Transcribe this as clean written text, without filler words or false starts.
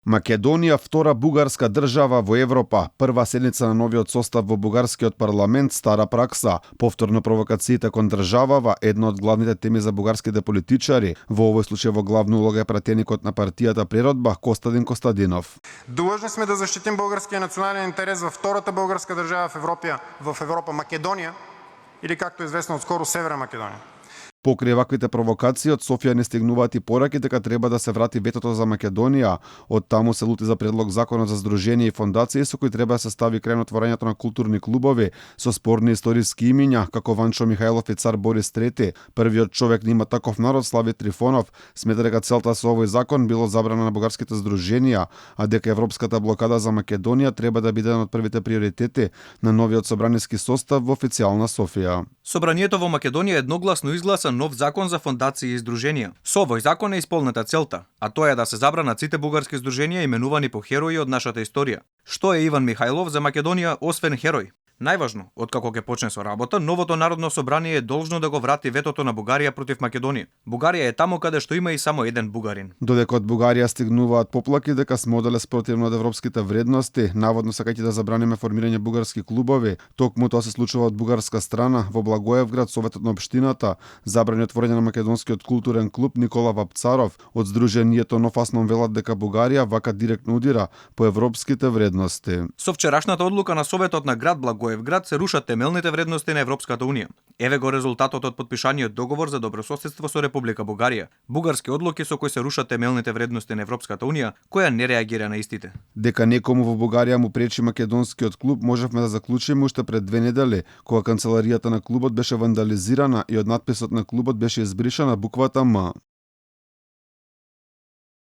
Македонија, втора бугарска држава во Европа, прва седница на новиот состав во бугарскиот парламент, стара пракса. Повторно провокациите кон државава, една од главните теми за бугарските политичари. Во овој случај во главна улога е пратеникот на партијата Природба Костадин Костадинов. Длъжни сме да защитим българския национален интерес във втората българска държава в Европа, Македония, или както е известно отскоро Северна Македония. Покрај ваквите провокации од Софија не стигнуваат и пораки дека треба да се врати ветото за Македонија. Од таму се лути за предлог законот за здружение и фондации со кој треба да се стави крај на отворањето на културни клубови со спорни историски имиња како Ванчо Михајлов и цар Борис III. Првиот човек на има таков народ, Слави Трифонов, смета дека целта со овој закон било забрана на бугарските здруженија, а дека европската блокада за Македонија треба да биде еден од првите приоритети на новиот собраниски состав во официјална Софија. Собранието во Македонија едногласно изгласа нов закон за фондации и здруженија. Со овој закон е исполнета целта, а тоа е да се забранат сите бугарски здруженија именувани по херои од нашата историја. Што е Иван Михајлов за Македонија освен херој? Најважно, откако ќе почне со работа, новото Народно собрание е должно да го врати ветото на Бугарија против Македонија. Бугарија е таму каде што има и само еден бугарин. Додека од Бугарија стигнуваат поплаки дека сме оделе спротивно од европските вредности, наводно сакајќи да забраниме формирање бугарски клубови, токму тоа се случува од бугарска страна. Во Благоевград советот на општината забрани отворање на македонскиот културен клуб Никола Вапцаров. Од здруженијето Нов Аслон велат дека Бугарија вака директно удира по европските вредности. Со вчерашната одлука на советот на град Благоевград се рушат темелните вредности на Европската унија. Еве го резултатот од подпишаниот договор за добрососедство со Република Бугарија. Бугарски одлуки со кои се рушат темелните вредности на Европската унија, која не реагира на истите. Дека некому во Бугарија му пречи македонскиот клуб, можевме да заклучиме уште пред 2 недели, кога канцеларијата на клубот беше вандализирана и од надписот на клубот беше избришана буквата М.